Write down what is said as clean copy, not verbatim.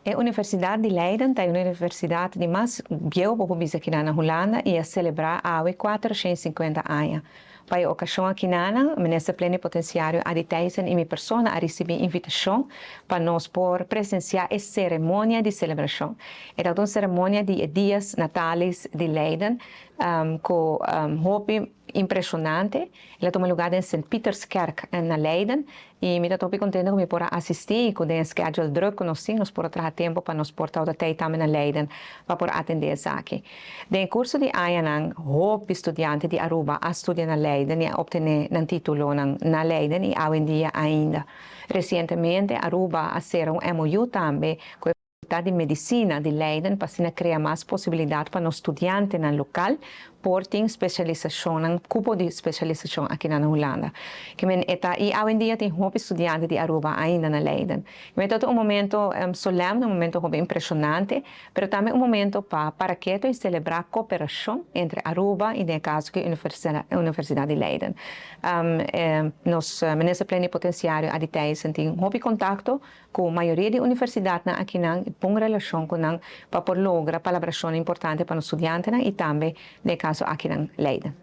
E Universidad di Leiden ta e universidad di mas bieu bo aki na Hulanda y a celebra awe 450 aña. Pa e ocasion aki nan, minister plenipotenciario Adi Thijssen y mi persona a ricibi invitacion pa nos por presencia e ceremonia di celebracion. E un ceremonia di Dies Natalis di Leiden, cu hopi impresionante. El a tuma luga na St. Pieterskerk na Leiden y mi ta contento cu mi por asisti, cu e schedule druk nos nos por traha tempo pa nos por ta tambe na Leiden pa por atende esaki. Den curso di aña, hopi studiante di Aruba a studia na Leiden y a obtene un titulo na Leiden y awe en dia ainda. Recientemente Aruba a cera un MOU tambe cu di Medicina di Leiden pa crea mas posibilidad pa nos studiantenan local por tin specialisacion, cupo di specialisacion aki na Hulanda. Kiermen eta y awe en dia tin hopi studiante di Aruba ainda na Leiden. Kiermen ta un momento solemne, un momento hopi impresionante, pero tambe un momento pa para keto y celebra cooperacion entre Aruba y den caso cu Universidad di Leiden. Nos minister plenipotenciario Adi Thijssen tin hopi contacto cu mayoria di universidadnan aki nan, bon relacion cu nan pa por logra palabracion importante pa e studiantenan y tambe den caso aki na Leiden.